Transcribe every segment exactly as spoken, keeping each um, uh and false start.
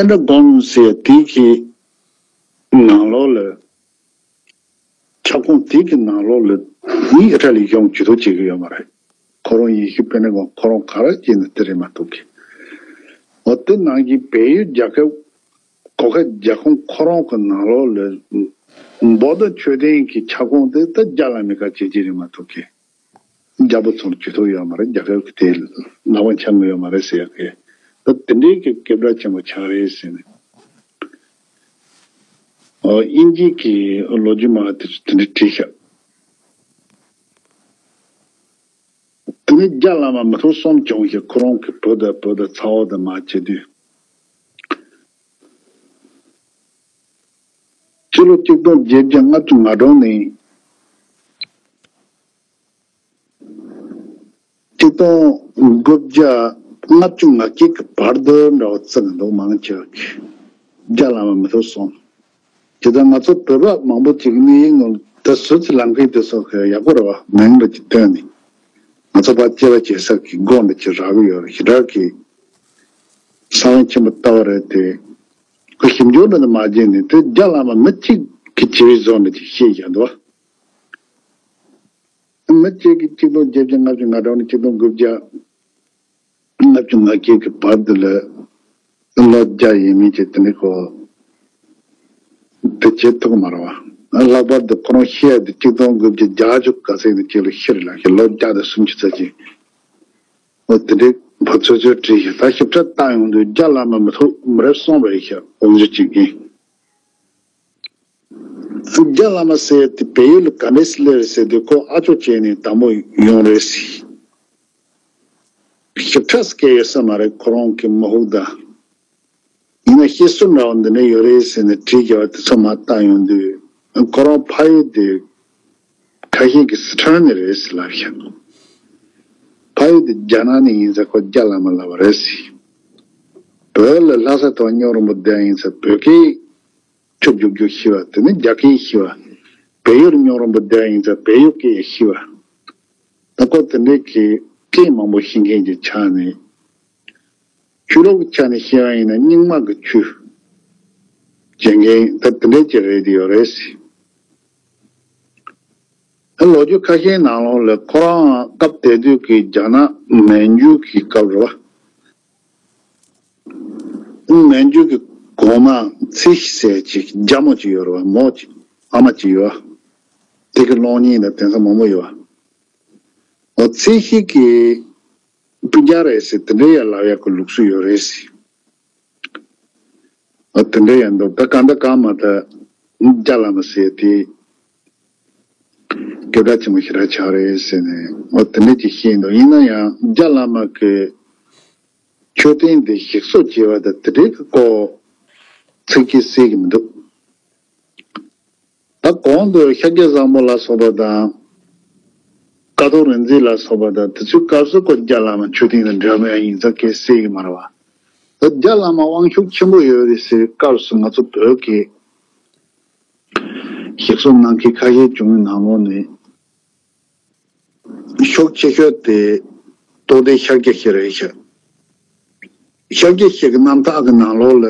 ཨེ་འདྲ་དགོངས་ཟེར་དེ་གི་ནང་ལོགས་ལ། ཁྱབ་ཁོངས་དེ་གི་ནང་ལོགས་ལ་ནི་ཨི་ཊ་ལི་གཞུང་ཇུས་གཏོགས་བྱེད་ཀྱི་ཡོད་མ་རེད། ཁོ་རང་ཡིན་གྱི་དཔེར་ན་ཁོ་རང་ག་རེ་བྱས་ནས་དེ་རེད་མ་གཏོགས་གི། འོ་དེ་ནང་གི་བལ་ཡུལ་རྒྱལ་ཁབ་གོ་ཁ་རྒྱལ་ཁོངས་ཁོ་རང་གི་ནང་ལོགས་ལ་བོད་དང་ཆོས་ལྡན་གྱི་ཁྱབ་ཁོངས་དེ་ད་རྒྱ་ལ་མི་ཁ་བྱེད་ཀྱི་རེད་མ་གཏོགས་གི། རྒྱལ་པོ་ཚོར་ཇུས་གཏོགས་ཡོད་མ་རེད། རྒྱལ་ཁབ་ཀྱི་དེ་ལག་པ་འཆང་གི་ཡོད་མ་རེད་ཟེར་ཡག་གི། ད་དེ་འདྲའི་གི་སྐད་གྲགས་ཆེན་པོ་ཆགས་རེད་ཟེར་ནས། ཨོ་དབྱིན་ཇི་གི་ལོ་རྒྱུས་མ་དེ་ཚོ་དེ་འདྲ་བྲིས་ཤག་དེ་ནས་རྒྱ་བླ་མ་མི་ཐོག་གསུམ་བྱུང་ཞེས་ཁོ་རང་གི་བུ་དང་བུ་དང་ཚ་བོ་དང་མ་བྱེད་དུས། སྤྱི་ལོ་གཅིག་སྟོང་བརྒྱད་བརྒྱ་ལྔ་བཅུ་ང་དྲུག་ནས་གཅིག་སྟོང་དགུ་བརྒྱ་ལྔ་བཅུ་ང་བརྒྱད་ཀྱི་བར་དུ་འདྲ་བོ་བརྩི་གི་འདུག་མང་ཆེ་བ་གིས། རྒྱ་བླ་མ་མི་ཐོག་གསུམ། དེ་ལྟར་ང་ཚོ་བོད་པ་མང་པོ་ཅིག་གནས་ཡིག་ནང་ད་ཟུར་གྱི་ལམ་ཁའི་དེ་སོགས་ཀྱི་ཡག་པོ་རེད་བ། མིང་རེ་ཅིག་བཏོན་ནས་ང་ཚོ་ཕར་སྐྱེ་བ་སྐྱེ་ས་གི་སྒོ་འདྲ་ཅིག་རག་གི་ཡོད་རེད། ཞེ་དྲག་གི་གསང་བ་ཆེན་པོ་ལྟ་བ་རེད་དེ། ཁོ་ཞིབ་འཇུག་འདྲ་ནི་མ་བྱས་ནས་དེ་རྒྱ་བླ་མ་མི་གཅིག་གི་བྱས་པའི་བཟོ་འདྲ་ཅིག་བཤད་བཞག་འདུག་བ། མི་གཅིག་གིས་གཅིག་སྟོང་བརྒྱད་བརྒྱ་ལྔ་བཅུ་ང་དྲུག་ནས་གཅིག་སྟོང་དགུ་བརྒྱ་ལྔ་བཅུ་ང་བརྒྱད་ཀྱི་བར་དུ་ལ་ལོ་བརྒྱ་ཡས་མས་ཀྱི་དེ་ནས་ཁོ་དེ་བྱེད་ཐུབ་ཀྱི་མ་རེད་བ། ལྷག་པར་དུ་ཁོ་རང་ཤི་ཡ་དེ་གཅིག་སྟོང་དགུ་བརྒྱ་བརྒྱད་ཅུ་ག་ཚོད་ནས་གཅིག་ལ་ཤི་རེད་ལ། ལོ་བརྒྱ་དང་སུམ་ཅུ་ཙམ་ཅིག་འོ་དེ་འདྲའི་ཕ་ཚོད་ཚོད་བྲིས་ཤག་ད་ཞིབ་ཕྲ་བལྟ་ཡོང་དུས་རྒྱ་བླ་མ་མི་ཐོག་མི་རབས་གསུམ་པ་ཡིན་ཤག་དབང་ཞུ་བྱེད་མཁན། རྒྱ་བླ་མ་ཟེར་དེ་བལ་ཡུལ་ལ་ག་འདྲས་སླེབས་རེད་ཟེར་དུས་ཁོ་ཨ་ཅོ་བྱས་ནས་དང་པོ་ཡོང་རེད་ཟེར། ཞིབ་ཕྲ་སྐད་ཡོད་ས་མ་རེད། ཁོ་རང་གི་མི་ཧུག་ད། ཡིན་ན་བཤད་སྲོལ་འདྲ་བོ་འདི་འདྲ་ཡོད་རེད་ཟེར་ནས་བྲིས་བཞག་པ་དེ་ཚོ་མར་བལྟ་ཡོང་དུས། ཁོ་རང་ཕ་ཡུལ་དེ་ཁ་ཤས་ཀྱིས་སི་ཁྲོན་ནས་རེད་ཟེར་ལབ་ཤག་ཕ་ཡུལ་དེ་རྒྱ་ནག་ནས་ཡིན་ཙང་ཁོ་རྒྱ་བླ་མ་ལབ་པ་རེད་ཟེར། བོད་ལ་ལྷ་ས་ཐོག་སྙིང་རུས་པོ་བསྡད་ཡིན་ཙང་བོད་སྐད་ཆུ་རྒྱུག་རྒྱུག་ཤེས་པ་དེ་ནི་རྒྱ་སྐད་ཤེས་པ། བལ་ཡུལ་སྙིང་རུས་པོ་བསྡད་ཡིན་ཙང་བལ་ཡུལ་སྐད་ཤེས་པ། ད་ཁོ་དེ་འདྲའི་གི་སྐད་མང་པོ་ཤེས་མཁན་གྱི་ཆ་ནས། ཆོས་ལུགས་ཀྱི་ཆ་ནས་བཤད་པ་ཡིན་ན་རྙིང་མ་གི་ཆོས་བྱེད་མཁན་ད་དེ་འདྲའི་ཅིག་རེད་དེ་ཡོད་རེད་ཟེར། ལོ་རྒྱུས་ཁ་ཤས་ནང་ལོགས་ལ་ཁོ་རང་སྐབས་དེ་དུས་ཀྱི་རྒྱ་ནག་མན་ཇུ་གི་སྐབས་རེད་བ། མན་ཇུ་གི་གོང་མ་ཚེ་ཤི་ཟེར་ཅིག་རྒྱ་མོ་ཅིག་ཡོད་རེད་བ། མོ་ཅིག་ཨ་མ་ཅིག་ཡོད་བ། དེ་གི་གློག་བརྙན་དང་དེང་སང་མང་པོ་ཡོད་བ། འོ་ཚེ་ཤི་གི་སྤུན་ཀྱག་རེད་ཟེར་དེ་འདྲའི་ཡ་ལབ་ཡག་གི་ལུགས་སྲོལ་ཡོད་རེད་ཟེར། འོ་དེ་འདྲའི་ཡ་འདུག་ད་གང་ལྟར་གང་མ་ད་རྒྱ་བླ་མ་ཟེར་དེ་སྐད་གྲགས་ཆེན་པོ་ཞེ་དྲག་ཆགས་རེད་ཟེར་ནས་འོ་དེ་འདྲའི་ཅིག་བཤད་འདུག་ཡིན་ན་ཡང་རྒྱ་བླ་མ་གི་མཆོད་རྟེན་དེ་ཞིག་གསོ་བྱས་པ་དང་དེ་འདྲའི་གི་སྐོར་ཚིག་གིས་གསལ་གི་མི་འདུག་ད་གོང་དུ་ཤཱཀྱ་བཟང་པོ་ལ་སོགས་པ་དང་། ཀཿཐོག་རིག་འཛིན་ལ་སོགས་པ་དང་དེ་ཚོའི་སྐབས་སུ་ཁོ་རྒྱ་བླ་མ་མཆོད་རྟེན་དང་འབྲེལ་བ་ཡང་ཡིན་ཙང་སྐད་གསལ་གི་མ་རེད་བ། ད་རྒྱ་བླ་མ་དབང་ཤུགས་ཆེན་པོ་ཡོད་རེད་ཟེར་སྐབས་སུ་ང་ཚོ་བོད་ཀྱི་ཞིག་གསོ་གནང་མཁན་ཁ་ཤས་བྱུང་བའི་ནང་ལོགས་ནས། ཤུགས་ཆེ་ཤོས་དེ་རྟོགས་ལྡན་ཤཱཀྱ་ཤྲཱི་རེད་ཤག་ཤཱཀྱ་ཤྲཱི་གི་རྣམ་ཐར་གི་ནང་ལོགས་ལ་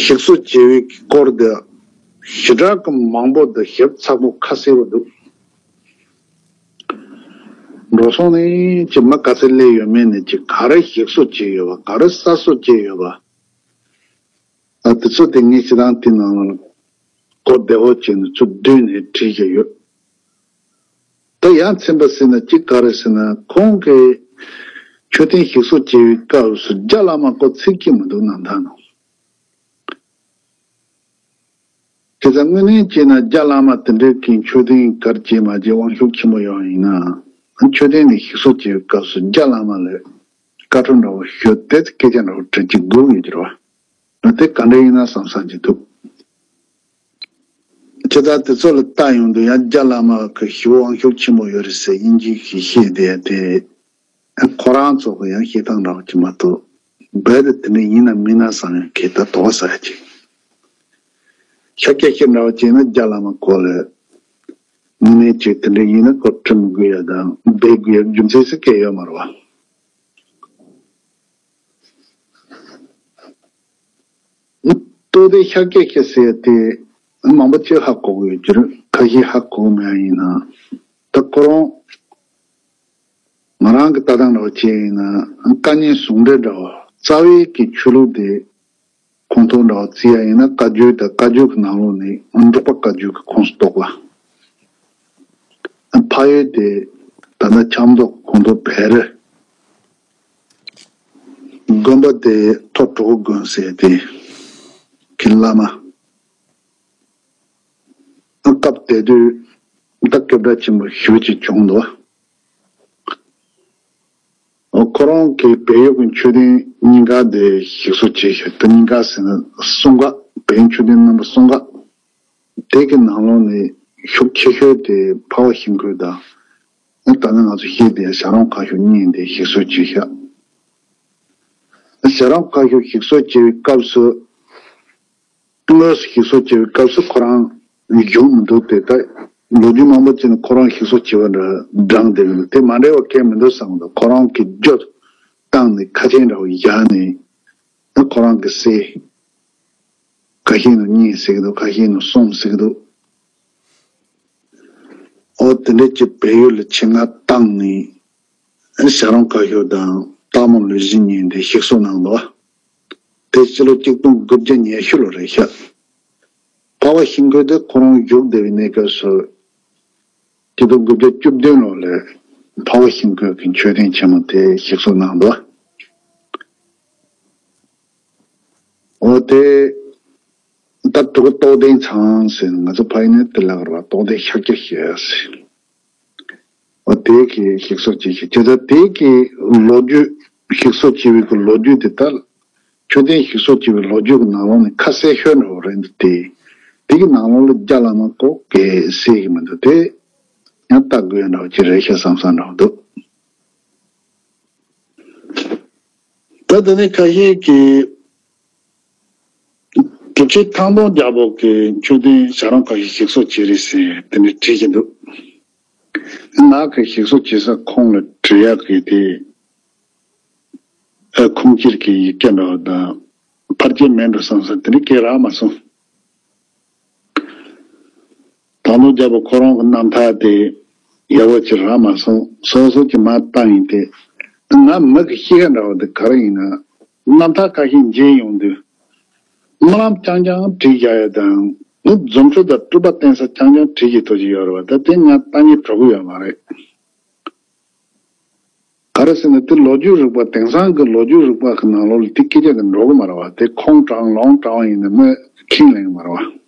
ཞིག་གསོ་བྱེད་པའི་སྐོར་དེ་ཞེ་དྲག་གི་མང་པོ་དང་ཞིབ་ཚགས་པོ་ཁ་གསལ་པོ་འདུག་འགྲོ་སོང་ནས་ཅི་མ་ག་ཚད་སླེབས་ཡོད་མེད་ནས་ཅི་ག་རེ་ཞིག་གསོ་བྱས་ཡོད་པ་ག་རེ་གསར་གསོ་བྱས་ཡོད་པ། ཨ་དེ་ཚོ་དེ་ངས་སྤྱིར་བཏང་དེ་ནང་ལ་གོ་བདེ་བོ་བྱས་ནས་ཚུར་བསྡུས་ནས་བྲིས་བཞག་ཡོད། ད་ཡ་མཚན་པ་ཟེར་ན་གཅིག་ག་རེ་ཟེར་ན་ཁོང་གིས་མཆོད་རྟེན་ཞིག་གསོ་བྱེད་པའི་སྐབས་སུ་རྒྱ་བླ་མ་སྐོར་ཚིག་གཅིག་མི་འདུག་རྣམ་ཐར་ནང་། དེ་ལྟར་དངོས་གནས་བྱས་ན་རྒྱ་བླ་མ་དེ་འདྲའི་གི་མཆོད་རྟེན་ག་རེ་བྱས་མ་བྱས་དབང་ཤུགས་ཆེན་པོ་ཡོད་ཡིན་ན། མཆོད་རྟེན་ནས་ཞིག་གསོ་བྱེད་པའི་སྐབས་སུ་རྒྱ་བླ་མ་ལ་བཀའ་འཁྲོལ་འདྲ་བོ་ཞུས་ཏེ་སྐད་ཆ་འདྲ་བོ་དྲི་གཅིག་དགོས་ཡོད་ཀྱི་རེད་བ། དེ་ག་འདྲ་ཡིན་ན་བསམ་བསམ་གྱི་འདུག་ཇི་ལྟར་དེ་ཚོ་ལ་བལྟ་ཡོང་དུས་ཡང་རྒྱ་བླ་མ་གི་ཞི་བ་དབང་ཤུགས་ཆེན་པོ་ཡོད་རེད་ཟེར་དབྱིན་ཇི་གིས་བཤད་བསྡད་དེ། ཁོ་རང་ཚོ་གི་ཡང་བཤད་སྟངས་འདྲ་བ་ཅིག་མ་གཏོགས། རྦད་དེ་དེ་འདྲ་ཡིན་ན་མིན་ན་བསམ་ཡང་གི་ད་དོགས་ས་ཡ་ཅིག་ཤཱཀྱ་ཤྲཱི་འདྲ་བ་ཅིག་ན་རྒྱ་བླ་མ་སྐོར་ལ་དངོས་གནས་ཅིག་དེ་འདྲ་ཡིན་ན་ཁོ་ཁྲིམས་དགོས་ཡ་དང་འབད་དགོས་ཡ་རྒྱུ་མཚན་ཟེར་སྐད་ཡོད་མ་རེད་བ། རྟོགས་ལྡན་ཤཱཀྱ་ཟེར་དེ་མང་པོ་ཅིག་ཧ་གོ་གི་ཡོད་རྒྱུ་རེད། ཁ་ཤས་ཧ་གོ་མེད་ཡིན་ན། ད་ཁོ་རང་ང་རང་གི་ལྟ་སྟངས་འདྲ་བོ་བྱས་ཡིན་ན། བཀའ་རྙིང་ཟུང་འབྲེལ་འདྲ་བོ། རྩ་བའི་གི་ཆོས་ལུགས་དེ་ཁོངས་གཏོགས་འདྲ་བོ་བརྩི་ཡ་ཡིན་ན། བཀའ་བརྒྱུད་དང་བཀའ་བརྒྱུད་ཀྱི་ནང་ལོགས་ནས་འབྲུག་པ་བཀའ་བརྒྱུད་ཀྱི་ཁོངས་སུ་གཏོགས་པ། ཕ་ཡུལ་དེ་ད་ལྟ་ཆབ་མདོ་ཁོངས་གཏོགས་བེ་རི། དགོན་པ་དེ་ཐོག་གྲུ་གུ་དགོན་ཟེར་དེ་གི་བླ་མ། སྐབས་དེ་དུས་ད་སྐད་གྲགས་ཆེན་པོ་ཞེ་པོ་ཅིག་བྱུང་འདུག། ཁོ་རང་གིས་བལ་ཡུལ་གྱི་མཆོད་རྟེན་གཉིས་ཀ་དེ་ཞིག་གསོ་བྱས་ཤག། དེ་གཉིས་ཀ་ཟེར་ན་གསུམ་ཀ། བལ་ཡུལ་མཆོད་རྟེན་རྣམ་པ་གསུམ་ཀ་དེ་གི་ནང་ལོགས་ནས་ཤུགས་ཆེ་ཤོས་དེ་འཕགས་པ་ཤིང་ཀུན་དང་། ད་ནི་ང་ཚོ་ཤེས་བསྡད་ཞལ་རོང་ཁ་ཤོར་གཉིས་དེ་ཞིག་གསོ་བྱས་ཤག། ཞལ་རོང་ཁ་ཤོར་ཞིག་གསོ་བྱས་པའི་སྐབས་སུ། དངོས་སུ་ཞིག་གསོ་བྱས་པའི་སྐབས་སུ་ཁོ་རང་བཞུགས་མི་འདུག་སྟེ། ད་ལོ་རྒྱུས་མང་པོ་ཅིག་ནས་ཁོ་རང་ཞིག་གསོ་བྱས་པ་འདྲ་བགྲངས་བསྡད་ཀྱི་འདུག། དེ་མ་འདྲ་བ་གང་ཡང་མི་འདུག་བསམ་གྱི་འདུག། ཁོ་རང་གི་རྒྱུ་བཏང་ནས་ཁ་ཆེམས་འདྲ་བོ་བཞག་ནས། ད་ཁོ་རང་གི་སྲས། ཁ་ཤས་ནས་གཉིས་ཟེར་གྱི་འདུག། ཁ་ཤས་ནས་གསུམ་ཟེར་གྱི་འདུག། འོ་དེ་འདྲ་ཅིག་བལ་ཡུལ་ལ་ཆེད་མངགས་བཏང་ནས། ཞལ་རོང་ཁ་ཤོར་དང་སྟག་མོ་ལུས་སྦྱིན་གཉིས་དེ་ཞིག་གསོ་གནང་འདུག། དེ་སྤྱི་ལོ་གཅིག་སྟོང་དགུ་བརྒྱ་ཉི་ཤུ་ལོ་རེད་ཤག། འཕགས་པ་ཤིང་ཀུན་དེ་ཁོ་རང་བཞུགས་བསྡད་པའི་གནས་སྐབས་སུ། གཅིག་སྟོང་དགུ་བརྒྱ་བཅུ་བདུན་ལོ་ལ་འཕགས་པ་ཤིང་ཀུན་གྱི་མཆོད་རྟེན་ཆེན་མོ་དེ་ཞིག་གསོ་གནང་འདུག། འོ་དེ། ད་དེ་ག་རྟོགས་ལྡན་ཚང་ཟེར་ནས་ང་ཚོ་ཕ་ཡུལ་ནས་དེ་ལབ་ཀྱི་རེད་པ། རྟོགས་ལྡན་ཤཱཀྱ་ཟེར། འོ་དེ་གིས་ཞིག་གསོ་བྱས་ཤག། བྱས་ཙང་དེ་གི་ལོ་རྒྱུས། ཞིག་གསོ་བྱས་པའི་གི་ལོ་རྒྱུས་དེ། ད་མཆོད་རྟེན་ཞིག་གསོ་བྱས་པའི་ལོ་རྒྱུས་ཀྱི་ནང་ལོགས་ནས་ཁ་གསལ་ཤོས་འདྲ་བོ་རེད་འདུག་སྟེ། དེ་གི་ནང་ལོགས་ལ་རྒྱ་བླ་མ་ཁོ་གིས་གསལ་གྱི་མི་འདུག། དེ་ཡང་ལྟ་དགོས་འདྲ་བོ་ཅིག་རེད་ཤག་བསམ་བསམ་འདྲ་བོ་འདུག། ད་དེ་ནས་ཁ་ཤས་ཀྱིས། གྲུབ་ཆེན་ཐང་སྟོང་རྒྱལ་པོ་གི་མཆོད་རྟེན་ཞལ་རོང་ཁ་ཤོར་ཞིག་གསོ་བྱས་རེད་ཟེར་དེ་འདྲ་བྲིས་ཀྱི་འདུག། ང་གི་ཞིག་གསོ་བྱེད་ས་ཁོངས་ལ་བྲིས་ཡག་གི་དེ། ཨ། ཁུངས་སྐྱེལ་གྱི་ཡིག་ཆ་འདྲ་བོ་དང་། ཕལ་ཆེར་མེད་འགྲོ་བསམ་ས་དེ་འདྲ་གང་ཡང་རག་མ་སོང་། ཐང་སྟོང་རྒྱལ་པོ་ཁོ་རང་གི་རྣམ་ཐར་དེ་ཡག་པོ་ཅིག་རག་མ་སོང་། སོ་སོ་གྱིས་མར་བལྟས་ཡིན་ཏེ། ང་མི་གི་གཤིས་ཀ་འདྲ་བོ་དེ་ག་རེ་ཡིན་ན། རྣམ་ཐར་ཁ་ཤས་མཇལ་ཡོང་དུས། རྨི་ལམ་རྐྱང་རྐྱང་བྲིས་བཞག་ཡ་དང་། ངས་རྫུ་འཕྲུལ་དང་སྤྲུལ་པ་བསྟན་ས་རྐྱང་རྐྱང་བྲིས་ཀྱི་ཐུགས་ཀྱི་ཡོད་རེད་པ། ད་དེ་ང་ལྟ་ཉན་འགྲོ་གི་ཡོད་མ་རེད། ག་རེ་ཟེར་ན། དེ་ལོ་རྒྱུས་རིག་པ། དེང་སང་གི་ལོ་རྒྱུས་རིག་པ་གི་ནང་ལོགས་ལ་དེ་སྐད་ཆ་དེ་འགྲོ་གི་མ་རེད་པ། དེ་ཁུངས་དྲང་ལུང་དྲང་བ་ཡིན་ན་མི་ཁས་ལེན་གི་མ་རེད་པ།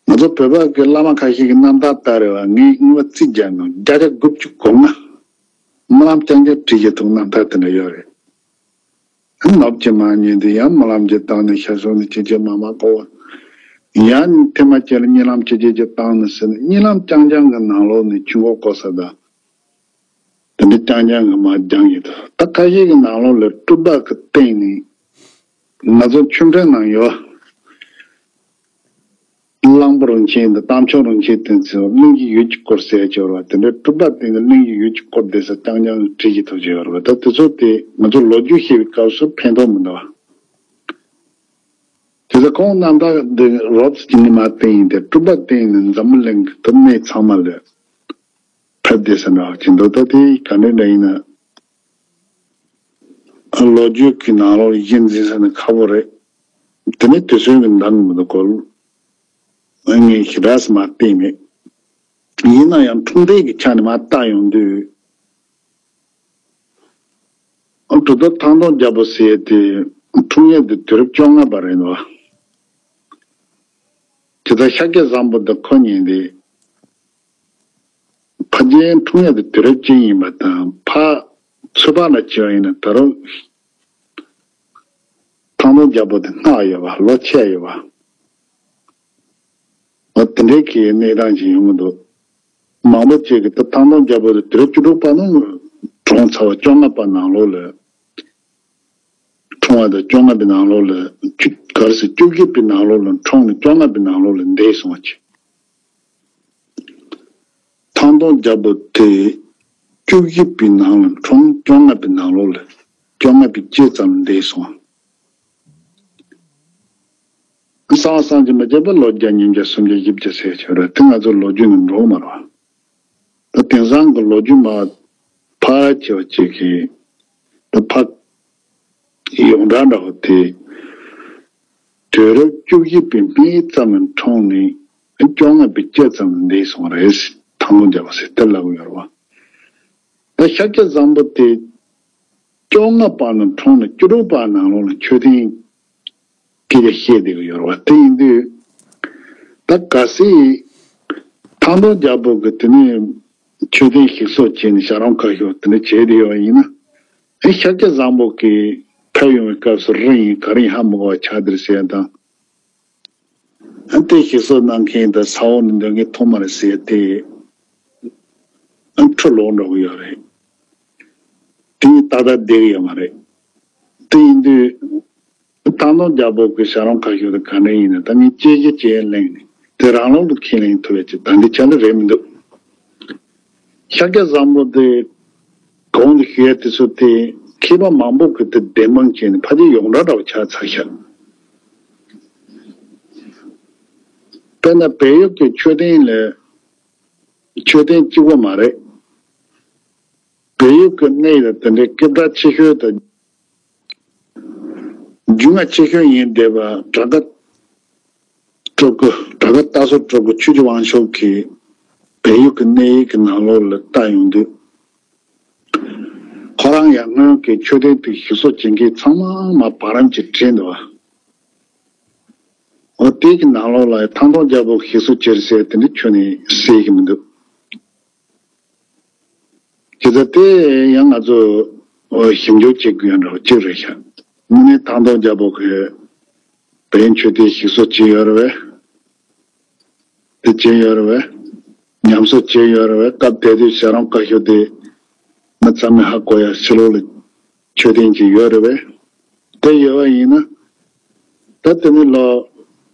ང་ཚོ་བོད་པ་གི་བླ་མ་ཁ་ཤས་ཀྱི་རྣམ་ཐར་ལྟར་རེད་པ། ངས་རྔན་པ་རྩིས་རྒྱག་ན་བརྒྱ་ཆ་དགུ་བཅུ་གོ་ལྔ་རྨི་ལམ་རྐྱང་རྐྱང་བྲིས་ཀྱི་འདུག། རྣམ་ཐར་དེ་འདྲ་ཡོད་རེད། ནོར་གྱིས་མ་ཉན་དུས་ཡང་རྨི་ལམ་གྱིས་བཏང་ནས་ཤར་ཕྱོགས་ནས་ཅི་བྱེད་མ་མ་གོ་བ། ཡང་ཐེངས་མ་གཅིག་ལ་གཉིད་ལམ་ཅི་བྱེད་ཀྱིས་བཏང་ནས་ཟེར་ནས། གཉིད་ལམ་རྐྱང་རྐྱང་གི་ནང་ལོགས་ནས་ཆུ་འགོ་བསྐོར་ས་དང་། དེ་འདྲ་རྐྱང་རྐྱང་གི་མར་སྦྱངས་ཡོད་དོ། ད་ཁ་ཤས་ཀྱི་ནང་ལོགས་ལ་སྤྲུལ་པ་གི་སྟེང་ནས་ང་ཚོ་ཆོས་འབྲེལ་ནང་ཡོད། གླང་པོ་རིན་ཆེན་དང་རྟ་མཆོག་རིན་ཆེན་དེ་ཚོས་གླིང་གི་ཡུལ་གྱི་སྐོར་ཟེར་ཡ་ཅིག་ཡོད་རེད་པ། དེ་འདྲའི་སྤྲུལ་པ་སྟེང་ནས་གླིང་གི་ཡུལ་གྱི་སྐོར་བསྡད་ས་རྐྱང་རྐྱང་བྲིས་ཀྱི་ཐུགས་རྗེ་ཡོད་རེད་པ། ད་དེ་ཚོ་དེ་ང་ཚོ་ལོ་རྒྱུས་ཤེས་པའི་སྐབས་སུ་ཕན་ཐོགས་མི་འདུག་པ། དེ་ཚོ་ཁོང་རྣམ་ཐར་འདི་རོབ་ཙམ་ཅིག་ནས་མར་བལྟས་ཡིན་ཏེ། སྤྲུལ་པ་སྟེང་ནས་འཛམ་བུ་གླིང་གི་ད་གནས་ཚང་མ་ལ་ཕེབས་བསྡད་ས་འདྲ་བ་ཅིག་འདུག། ད་དེ་ག་འདྲ་འདྲ་ཡིན་ན། ལོ་རྒྱུས་ཀྱི་ནང་ལོགས་གཞི་འཛིན་ས་ནི་ཁག་པོ་རེད། དེ་ནས་དུས་ཚོད་ཀྱི་འདང་མི་འདུག་གོ། ངས་ཞེ་དྲག་མར་བལྟས་མེད། ཡིན་ན་ཡང་འཁྲུངས་འདས་ཀྱི་ཆ་ནས་མར་བལྟ་ཡོང་དུས། གྲུབ་ཐོབ་ཐང་སྟོང་རྒྱལ་པོ་ཟེར་ཡས་དེ་འཁྲུངས་ཡས་དེ་དུས་རབས་བཅོ་ལྔ་པ་རེད་འདུག། དེ་ལྟར་ཤཱཀྱ་བཟང་པོ་དང་ཁོ་གཉིས་དེ། ཕ་རྒན་འཁྲུངས་ཡ་དེ་དུས་རབས་གཅིག་ཡིན་པ་དང་། ཕ་ཚོད་དཔག་ལ་བྱས་པ་ཡིན་ན་ད་རུང་ཐང་སྟོང་རྒྱལ་པོ་དེ་སྔ་ཡོད་པ། ལོ་ཆེ་ཡོད་པ། འོ་དེ་འདྲའི་གི་གནས་སྟངས་ཤིག་ཡོང་གི་འདུག། མང་པོ་ཅིག་གིས་ད་ཐང་སྟོང་རྒྱལ་པོ་དེ་དུས་རབས་བཅུ་དྲུག་པ་ནང་གྲོངས་ཚར་བ། བཅོ་ལྔ་པ་ནང་ལོགས་ལ། འཁྲུངས་པ་དང་བཅོ་ལྔ་པའི་ནང་ལོགས་ལ། བཅུ་ག་རེ་ཟེར། བཅུ་བཞི་པའི་ནང་ལོགས་ལ་འཁྲུངས་ནས་བཅོ་ལྔ་པའི་ནང་ལོགས་ལ་འདས་སོང་བ་ཅིག། ཐང་སྟོང་རྒྱལ་པོ་དེ་བཅུ་བཞི་པའི་ནང་ལ་འཁྲུངས། བཅོ་ལྔ་པའི་ནང་ལོགས་ལ། བཅོ་ལྔ་པའི་དཀྱིལ་ཙམ་འདས་སོང་། གསང་བ་སངས་རྒྱས་མ་བྱས་པ་ལོ་བརྒྱ་ཉིས་བརྒྱ་སུམ་བརྒྱ་བཞི་བརྒྱ་ཟེར་བྱས་ར་དེ་ང་ཚོ་ལོ་རྒྱུས་ནང་འགྲོ་གི་མ་རེད་བ། ད་དེང་སང་གི་ལོ་རྒྱུས་མ་ཕར་བྱས་པ་ཅིག་གིས་ད་ཕ་ཡོངས་གྲགས་འདྲ་བོ་དེ། དུས་རབས་བཅུ་བཞི་པའི་སྨད་ཙམ་ལ་འཁྲུངས་ནས་བཅོ་ལྔ་པའི་དཀྱིལ་ཙམ་ལ་འདས་སོང་རེད། ཐང་སྟོང་རྒྱལ་པོ་ཟེར་དེ་ལབ་ཀྱི་ཡོད་རེད་བ། ད་ཤཱཀྱ་བཟང་པོ་དེ་བཅོ་ལྔ་པ་ལ་འཁྲུངས་ནས་བཅུ་དྲུག་པ་ནང་ལོགས་ལ་མཆོད་རྟེན་སྐད་ཆ་བཤད་བསྡད་ཀྱི་ཡོད་རེད་བ། དེ་ཡིན་དུས་ད་གལ་སྲིད་ཐང་སྟོང་རྒྱལ་པོ་གི་དེ་ནས་མཆོད་རྟེན་ཞིག་གསོ་བྱས་ནས་བྱ་རུང་ཁ་ཤོར་དེ་འདྲ་བྱས་བསྡད་ཡོད་པ་ཡིན་ན། ཨེ་ཤཱཀྱ་བཟང་པོ་གིས་ཕེབས་ཡོང་བའི་སྐབས་སུ་རི་ཡིན་གངས་རི་ཡིན་ཧ་མི་གོ་བ་ཆགས་བསྡད་ཟེར་ཡ་དང་། ཨ་དེ་ཞིག་གསོ་གནང་མཁན་དང་ས་འོག་ནས་སྡོད་མཁན་ཐོན་མ་རེད་ཟེར་ཡ་དེ་ཨ་འཕྲོ་ལོག་འགྲོ་གི་ཡོད་རེད། དེ་ཏག་ཏག་བསྡད་ཀྱི་ཡོད་མ་རེད། དེ་ཡིན་དུས་ཐང་སྟོང་རྒྱལ་པོ་གི་བྱ་རུང་ཁ་ཤོར་དེ་ག་འདྲ་ཡིན་ན་ད་ངས་དཔྱད་གཞི་ཅིག་གླེང་ནས་དེ་རང་ལུགས་ལ་ཁས་ལེན་ཐུབ་ཡ་ཅིག་ད་འདི་ཆ་ལ་རེད་མི་འདུག་ཤཱཀྱ་བཟང་པོ་དེ་གོང་དུ་ཞུས་ཡ་དེ་ཚོ་དེ་མཁས་པ་མང་པོ་གིས་དེ་བདེན་དཔང་བྱས་ནས་ཕལ་ཆེར་ཡོངས་གྲགས་འདྲ་བོ་ཆགས་ཚར་ཤག་དཔེར་ན་བལ་ཡུལ་གྱི་མཆོད་རྟེན་ལ་མཆོད་རྟེན་གཅིག་པོ་མ་རེད། བལ་ཡུལ་གྱི་གནས་ལ་དེ་འདྲའི་སྐད་གྲགས་ཆེ་ཤོས་དང་རྒྱུས་མངའ་ཆེ་ཤོས་ཡིན་བསྡད་པ་གྲགས་པ་སྤྲུལ་སྐུ་གྲགས་པ་སྟག་ཚང་སྤྲུལ་སྐུ་ཆོས་ཀྱི་དབང་ཕྱུག་གིས་བལ་ཡུལ་གྱི་གནས་ཡིག་གི་ནང་ལོགས་ལ་བལྟ་ཡོང་དུས། ཁོ་རང་ཡང་སྔོན་གྱི་མཆོད་རྟེན་དེ་ཞིག་གསོ་བྱེད་མཁན་ཚང་མ་མ་བར་རམ་གྱིས་བྲིས་འདུག་བ། འོ་དེ་གི་ནང་ལོགས་ལ་ཐང་སྟོང་རྒྱལ་པོ་ཞིག་གསོ་བྱེད་ཟེར་དེ་འདྲ་ཁྱོན་ནས་གསལ་གྱི་མི་འདུག་དེ་ལྟར་དེ་ཡང་ང་ཚོ་ཞིབ་འཇུག་བྱེད་དགོས་ཡ་འདྲ་བོ་གཅིག་རེད་ཤག་དངོས་གནས་ཐང་སྟོང་རྒྱལ་པོ་གིས་བལ་ཡུལ་མཆོད་རྟེན་ཞིག་གསོ་བྱས་ཡོད་རེད་བས། དེ་བྱས་ཡོད་རེད་བས། ཉམས་གསོ་བྱས་ཡོད་རེད་བས། སྐབས་དེ་དུས་བྱ་རུང་ཁ་ཤོར་དེ་མི་ཚང་མས་ཧ་གོ་ཡ་ཕྱི་ལོགས་ལ་མཆོད་རྟེན་ཅིག་ཡོད་རེད་བས། དེ་ཡོད་པ་ཡིན་ན་ད་དེ་ནས་ལོ་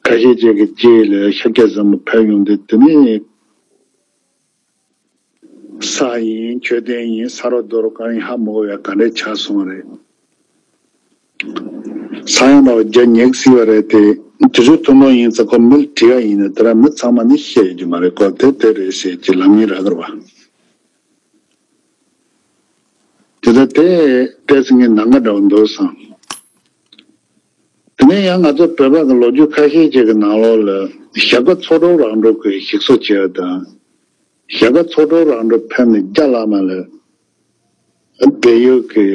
ཁ་ཤས་ཅིག་གི་རྗེས་ལ་ཤཱཀྱ་བཟང་པོ་ཕེབས་ཡོང་དུས་དེ་ནས། ས་ཡིན་མཆོད་རྟེན་ཡིན་ས་རོ་རྡོ་རོ་གང་ཡིན་ཧ་མ་གོ་ཡ་ག་འདྲས་ཆགས་སོང་བ་རེད། ས་ཡོམ་འདྲ་བ་རྒྱག་ཉེག་སྲིད་པ་རེད་དེ། དུས་ཚོད་ཐུང་ཐུང་ཡིན་ཙང་ཁོ་མི་ལ་དྲི་བ་ཡིན་ན་དེ་ར་མི་ཚང་མ་ནི་ཤེས་ཡོད་ཀྱི་མ་རེད། ཁོ་དེ་དེ་རེད་ཟེར་གྱི་ལམ་ཡིན་རག་གི་རེད་བ། དེ་ལྟར་དེ་ཏོག་ཙམ་ངས་ནང་འགལ་འདྲ་བོ་འདུག་བསམ། དེ་ནས་ཡང་ང་ཚོ་བོད་པ་གི་ལོ་རྒྱུས་ཁ་ཤས་ཅིག་གི་ནང་ལོགས་ལ་ཞྭ་སྒབ་ཚོགས་དྲུག་རང་གྲོལ་གྱི་ཞིག་གསོ་བྱས་པ་དང་། ཞྭ་སྒབ་ཚོགས་དྲུག་རང་གྲོལ་ཕེབས་ནས་རྒྱ་བླ་མ་ལ་བལ་ཡུལ་གྱི་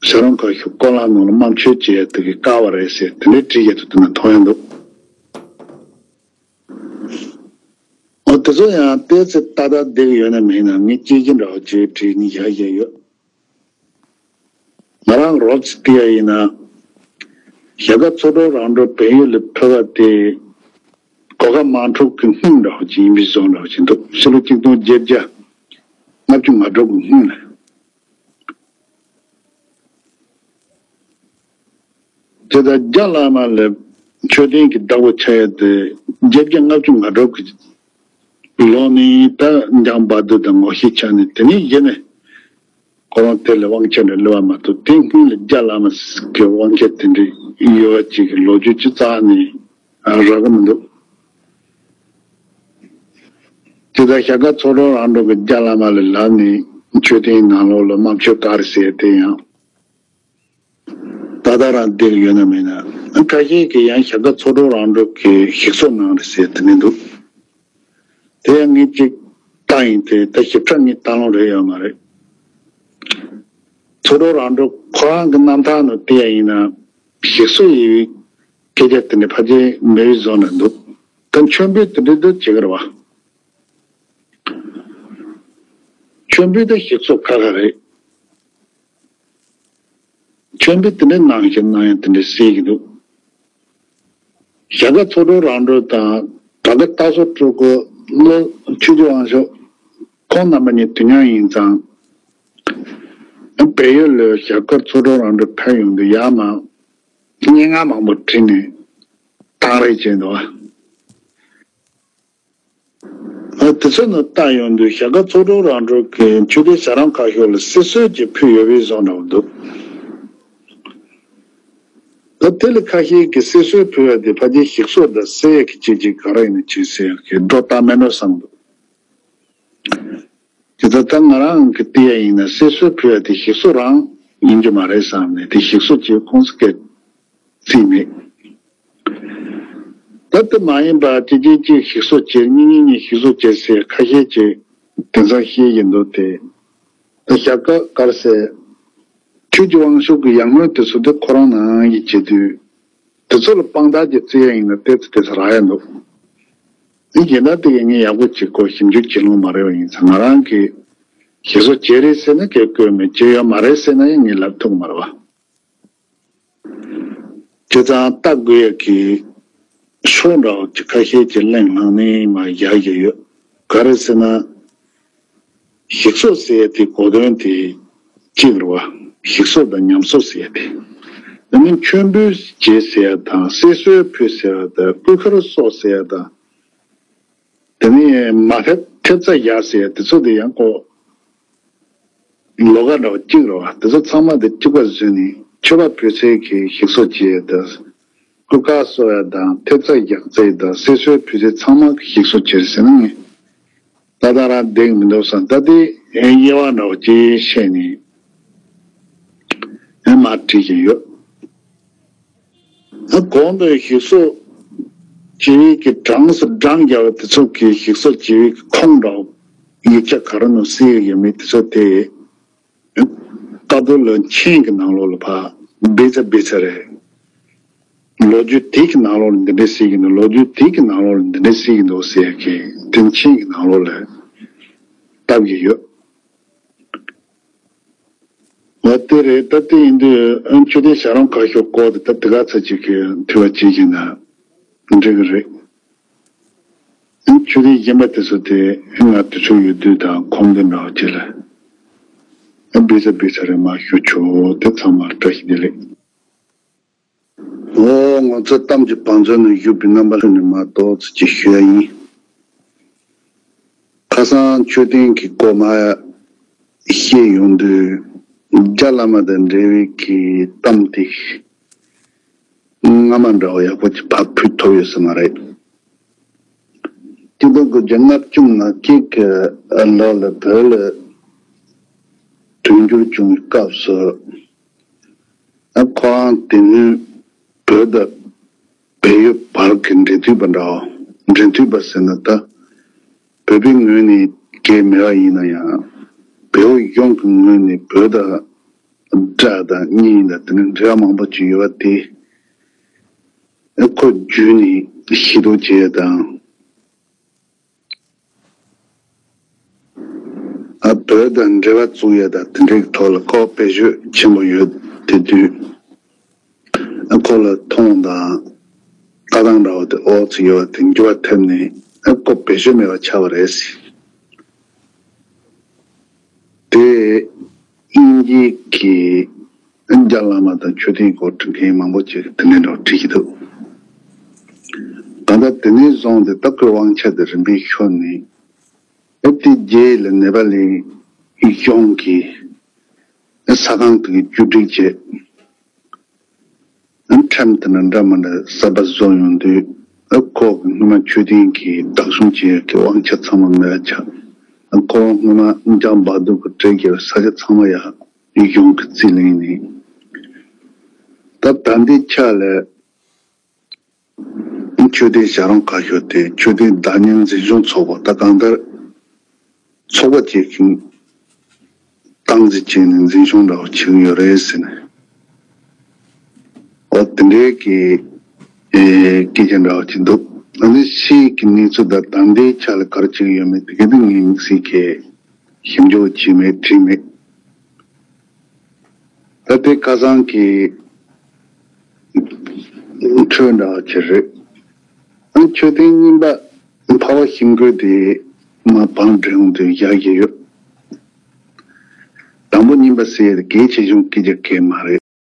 བྱ་རུང་ཁ་ཤོར་སྐོར་ལམ་ནང་ལ་དམར་མཆོད་བྱས་དེ་གི་བཀག་པ་རེད་ཟེར་དེ་འདྲའི་བྲིས་ཡོད་དུ་དེ་ན་མཐོང་ཡ་འདུག་འོ་དེ་ཚོ་ཡང་ཏོག་ཙམ་ཏག་ཏག་བསྡད་ཀྱི་ཡོད་ན་མེད་ན་ངས་དཔྱད་ཀྱི་འདྲ་བོ་ཅིག་བྲིས་ནས་བཞག་བཞག་ཡོད། ང་རང་རོབ་ཙམ་བལྟས་ཡ་ཡིན་ན། ཞྭ་སྒབ་ཚོགས་དྲུག་རང་གྲོལ་བལ་ཡུལ་ལ་ཕེབས་པ་དེ། གོ་ཁ་དམག་འཁྲུག་གི་སྔོན་འདྲ་བོ་ཅིག་ཡིན་པའི་བཟོ་འདྲ་བོ་ཅིག་འདུག་ཕྱི་ལོ་ཆིག་སྟོང་བརྒྱད་བརྒྱ་ལྔ་བཅུ་ང་དྲུག་གི་སྔོན་ལ། དེ་ལྟར་རྒྱ་བླ་མ་ལ་མཆོད་རྟེན་གྱི་བདག་པོ་ཆགས་ཡ་དེ་བརྒྱད་བརྒྱ་ལྔ་བཅུ་ང་དྲུག་གི་ལོ་ནས་ད་འཇང་བ་དུར་དང་ངོ་ཤེས་ཆགས་ནས་དེ་ནས་གཞི་ནས་ཁོ་རང་དེ་ལ་དབང་ཆ་འདྲ་སླེབས་པ་མ་གཏོགས་དེ་སྔོན་ལ་རྒྱ་བླ་མ་གི་དབང་ཆ་དེ་འདྲ་ཡོད་པ་ཅིག་གི་ལོ་རྒྱུས་ཅི་རྩ་ནས་རག་གི་མི་འདུག་དེ་ལྟར་ཞྭ་སྒབ་ཚོགས་དྲུག་རང་གྲོལ་གྱི་རྒྱ་བླ་མ་ལ་ལབ་ནས་མཆོད་རྟེན་ནང་ལོགས་ལ་དམར་མཆོད་བཀག་རེད་ཟེར་དེ་ཡང་། ད་ལྟ་རང་བསྡད་ཀྱི་ཡོད་ན་མེད་ན། ཁ་ཤས་ཀྱིས་ཡང་ཞྭ་སྒབ་ཚོགས་དྲུག་རང་གྲོལ་གྱི་ཞིག་གསོ་གནང་རེད་ཟེར་དེ་ནས་འདུག་དེ་ཡང་ངས་ཅིག་བལྟས་ཡིན་ཏེ་ད་ཞིབ་ཕྲ་ངས་བལྟས་ལོང་རེད་ཡོད་མ་རེད། ཚོགས་དྲུག་རང་གྲོལ་ཁོ་རང་གི་རྣམ་ཐར་ནང་བལྟས་ཡ་ཡིན་ན་ཞིག་གསོ་ཡི་སྐད་ཆ་དེ་འདྲ་ཕལ་ཆེར་མེད་པའི་བཟོ་འདྲ་འདུག་ད་མཆོད་འབུལ་དེ་འདྲ་འདུག་བྱེད་ཀྱི་རེད་བ། མཆོད་འབུལ་དེ་ཞིག་གསོ་ཁག་ཁག་རེད། མཆོད་འབུལ་དེ་འདྲའི་གནང་བཞིན་གནང་ཡང་དེ་འདྲའི་གསལ་གྱི་འདུག་ཞྭ་སྒབ་ཚོགས་དྲུག་རང་གྲོལ་དང་གྲགས་པ་སྟག་ཚང་སྤྲུལ་སྐུ་བློ་ཆོས་ཀྱི་དབང་ཕྱུག་ཁོང་རྣམ་པ་གཉིས་དུས་མཉམ་ཡིན་ཙང་། བལ་ཡུལ་ལ་ཞྭ་སྒབ་ཚོགས་དྲུག་རང་གྲོལ་ཕེབས་ཡོང་དུས་ཡར་མར་སྙན་ངག་མང་པོ་བྲིས་ནས་བཏང་རེས་བྱས་འདུག་བ། ཨ་དེ་ཚོ་ནང་བལྟ་ཡོང་དུས་ཞྭ་སྒབ་ཚོགས་དྲུག་རང་གྲོལ་གྱི་མཆོད་རྟེན་བྱ་རུང་ཁ་ཤོར་ལ་གསེར་གསོལ་གྱིས་ཕུལ་ཡོད་པའི་བཟོ་འདྲ་བོ་འདུག་ད་དེ་ལས་ཁ་ཤས་ཀྱིས་གསེར་སོལ་ཕུལ་བ་དེ་ཕལ་ཆེར་ཞིག་གསོ་དང་བསད་ཡས་ཀྱི་བྱས་རྗེས་ག་རེ་ཡིན་ན་བྱས་ཟེར་ཡག་གི་སྒྲོ་བཏགས་མེད་འགྲོ་བསམ་འདུག་དེ་ལྟར་ད་ང་རང་གིས་བལྟས་ཡ་ཡིན་ན་གསེར་སོལ་ཕུལ་བ་དེ་ཞིག་གསོ་རང་ཡིན་རྒྱུ་མ་རེད་བསམ་ནས། དེ་ཞིག་གསོ་བྱེད་ཁོངས་སུ་སྐད་བརྩིས་མེད། ད་དེ་མ་ཡིན་པ་ཅི་ཅི་ཅི་ཞིག་གསོ་བྱེད། གཉིས་གཉིས་གཉིས་ཞིག་གསོ་བྱེད་ཟེར་ཁ་ཤས་ཀྱིས་དེང་སང་བཤད་ཀྱི་འདུག་སྟེ། ད་ཞྭ་སྒབ་དཀར་ཟེར། ཆོས་ཀྱི་དབང་ཕྱུག་གི་ཡར་ངོའི་དུས་སུ་དེ་ཁོ་རང་ནང་གི་བྱེད་དུས། དེ་ཚོ་ལ་དཔང་རྟགས་ཀྱི་བརྩི་ཡ་ཡིན་ན་ཏོག་ཙམ་ཏོག་ཙམ་རག་ཡ་འདུག་འདི་ཡིན་ན་དེ་ག་ངས་ཡག་པོ་ཅིག་ཁོ་ཞིབ་འཇུག་བྱེད་ལོང་མ་རེད་པ། ཡིན་ཙང་ང་རང་གིས་ཞིག་གསོ་བྱས་རེད་ཟེར་ན་སྐད་བཀོད་མེད། བྱས་ཡོད་མ་རེད་ཟེར་ན་ཡང་ངས་ལབ་ཐུབ་ཀྱི་མ་རེད་པ། བྱས་ཙང་ལྟ་དགོས་ཡ་གི་ཕྱོགས་འདྲ་བོ་ཅིག་ཁ་ཤས་ཀྱིས་གླེང་བསླངས་ནས་མར་བཞག་བཞག་ཡོད། ག་རེ་ཟེར་ན། ཞིག་གསོ་ཟེར་ཡ་དེ་གོ་དོན་དེ་གཅིག་རེད་པ། ཞིག་གསོ་དང་ཉམས་གསོ་ཟེར་ཡ་དེ། དེ་ནས་མཆོད་འབུལ་བྱེད་ཟེར་ཡ་དང་། གསེར་སོལ་ཕུལ་ཟེར་ཡ་དང་། སྐུ་མཁར་གསོ་ཟེར་ཡ་དང་། དེ་ནས་མ་ཐེབས་ཐེབས་རྩ་བཞག་ཟེར་ཡ་དེ་ཚོ་དེ་ཡང་ཁོ་ལོགས་ཀ་འདྲ་བོ་གཅིག་རེད་པ། དེ་ཚོ་ཚང་མ་དེ་གཅིག་པ་བཟོས་ནས་མཆོད་པ་ཕུལ་སའི་གི་ཞིག་གསོ་བྱེད་ཡ་དང་། སྐུ་མཁར་གསོ་ཡ་དང་། ཐེབས་རྩ་བཞག་ཚད་དང་། གསེར་སོལ་ཕུལ་ཚད་ཚང་མ་གི་ཞིག་གསོ་བྱེད་ཟེར་ན་ངས་ད་ལྟ་རང་བསྡད་མི་འདུག་བསམ། ད་དེ་དབྱེ་བ་འདྲ་བོ་ཅིག་བཤད་ནས་ཨེ་མར་བྲིས་བཞག་ཡོད། ཨ། གོང་དུ་ཞིག་གསོ་བྱེད་པའི་གི་གྲངས་སུ་གྲངས་བརྒྱབ་པ་དེ་ཚོ་གི་ཞིག་གསོ་བྱེད་པའི་གི་ཁུངས་འདྲ་བོ་ཡིག་ཆ་ག་རེ་ནང་གསལ་ཡོད་མེད་དེ་ཚོ་དེ། བཀའ་བསྡུར་ལ་མཆན་གྱི་ནང་ལོགས་ལ་ཕར་སྦས་ཚར་སྦས་ཚར་རེད། ལོ་རྒྱུས་དེ་གི་ནང་ལོགས་ལ་འདི་འདྲ་ཟེར་གྱི་འདུག་ལོ་རྒྱུས་དེ་གི་ནང་ལོགས་ལ་འདི་འདྲ་ཟེར་གྱི་འདུག་ཟེར་གྱི་དེ་མཆན་གྱི་ནང་ལོགས་ལ་བཏབ་ཀྱི་ཡོད། འོ་དེ་རེད། ད་དེ་ཡིན་དུས་ཨ་མཆོད་རྟེན་བྱ་རུང་ཁ་ཤོར་སྐོར་དེ་ད་དེ་ག་ཚོད་ཅིག་གི་དུས་བ་ཅིག་ཡིན་ན་འགྲིག་གི་རེད། ཨ་མཆོད་རྟེན་གཞན་པ་དེ་ཚོ་དེ་ང་དུས་ཚོད་ཡོད་དུས་དང་ཁོམ་དུས་འདྲ་བ་ཅིག་ལ་ཨ་སྦས་ཚར་སྦས་ཚར་རེ་མར་ཞུ་ཆོག་དེ་ཚང་མར་བཀྲ་ཤིས་བདེ་ལེགས། འོ། ང་ཚོ་གཏམ་གྱི་བང་མཛོད་ནས་བཞུགས་པའི་རྣམ་པ་ཚོ་ནས་མར་ཏོག་ཙམ་ཅིག་ཞུ་ཡ་ཡིན། ཁ་སང་མཆོད་རྟེན་གྱི་སྐོར་མར་བཤད་ཡོང་དུས། རྒྱ་བླ་མ་དང་འབྲེལ་བའི་གི་གཏམ་དེ་སྔ་མ་འདྲ་བོ་ཡག་པོ་ཅིག་ཕར་ཕུད་ཐུབ་ཡོད་ས་མ་རེད། སྤྱི་ལོ་དགུ་བརྒྱ་ལྔ་བཅུ་ང་གཅིག་གི་ལོ་ལ་བོད་ལ་དུས་འགྱུར་བྱུང་བའི་སྐབས་སུ། ཨ། ཁོ་རང་དེ་སྔོན་བོད་དང་བལ་ཡུལ་བར་གྱི་འབྲེལ་མཐུད་པ་འདྲ་བོ། འབྲེལ་མཐུད་པ་ཟེར་ན་ད་བོད་པའི་ངོས་ནས་གལ་མེད་པ་ཡིན་ན་ཡང་། བལ་པོ་གཞུང་གི་ངོས་ནས་བོད་དང་དགྲ་དང་གཉེན་དང་དེ་ནས་འབྲེལ་བ་མང་པོ་ཅིག་ཡོད་པ་དེ་ཨ་ཁོ་བརྒྱུད་ནས་ཤེས་རྟོགས་བྱེད་ཡ་དང་། ཨ། བོད་དང་འབྲེལ་བ་བཙུགས་ཡས་དང་དེ་འདྲའི་ཐོག་ལ་ཁོ་བེད་སྤྱོད་ཆེན་པོ་ཡོད་དེ་དུས། ཨ། ཁོ་ལ་མཐོང་དང་ལྟ་སྟངས་འདྲ་བོ་དེ་ཨོ་ཙི་ཡོད་པ་དེ་འགྱུར་བ་ཐེབས་ནས། ཨ། ཁོ་བེད་སྤྱོད་མེད་པ་ཆགས་པ་རེད། དེ་དབྱིན་ཇིའི་གི་རྒྱ་བླ་མ་དང་མཆོད་རྟེན་སྐོར་འབྲི་མཁན་མང་པོ་ཅིག་དེ་འདྲ་འདྲ་བོ་བྲིས་ཀྱི་འདུག་གང་ལྟར་དེ་ནས་བཟུང་སྟེ་ད་ཁོའི་དབང་ཆ་དེ་རིམ་པས་ཤོར་ནས། ཨ། དེ་རྗེས་ལ་ནེ་པ་ལའི་གཞུང་གིས་ས་ཁང་དེ་གི་བཅོས་སྒྲིག་བྱས། ཨ། ཁྲིམས་དེ་འདྲ་འདྲ་མི་འདྲ་གསར་པ་བཟོ་ཡོང་དུས། ཨ། ཁོ་གིས་སྔོན་མ་མཆོད་རྟེན་གྱི་བདག་སྐྱོང་བྱེད་ཡག་གི་དབང་ཆ་ཚང་མ་མེད་པ་ཆགས། ཨ། ཁོ་སྔོན་མ་འཇང་བ་དུ་གི་གྲས་ཀྱི་ས་ཆ་ཚང་མ་ཡང་གཞུང་གིས་རྩིས་ལེན་ནས། ད་ད་ལྟའི་ཆ་ལ། མཆོད་རྟེན་བྱ་རུང་ཁ་ཤོར་དེ་མཆོད་རྟེན་བདག་གཉེར་འཛིན་སྐྱོང་ཚོགས་པ། ད་གང་ལྟར་ཚོགས་པ་ཅིག་གིས་སྟངས་འཛིན་བྱས་ནས་འཛིན་སྐྱོང་འདྲ་བོ་བྱེད་ཀྱི་ཡོད་རེད་ཟེར་ནས། འོ་དེ་འདྲའི་གི་ཨེ་སྐད་ཆ་འདྲ་བོ་ཅིག་འདུག་ཨ་ནི་ཕྱིའི་གི་གནས་ཚུལ་དང་ད་ལྟའི་ཆ་ལ་ག་རེ་བྱེད་ཀྱི་ཡོད་མེད་དེ་ག་དེ་ངས་དམིགས་བསལ་གྱི་ཞིབ་འཇུག་བྱས་མེད། བྲིས་མེད། ད་དེ་ཁ་སང་གི་འཕྲོས་འདྲ་བ་ཅིག་རེད། ཨ། མཆོད་རྟེན་རྙིང་པ་འཕགས་པ་ཤིང་ཀུན་དེ་མར་བང་སྒྲིག་ཡོང་དུས་བཞག་གི་ཡོད། དང་པོ་རྙིང་པ་ཟེར་ཡས་དེ་གལ་ཆེ་ཆུང་སྐད་ཆ་གང་ཡང་མ་རེད།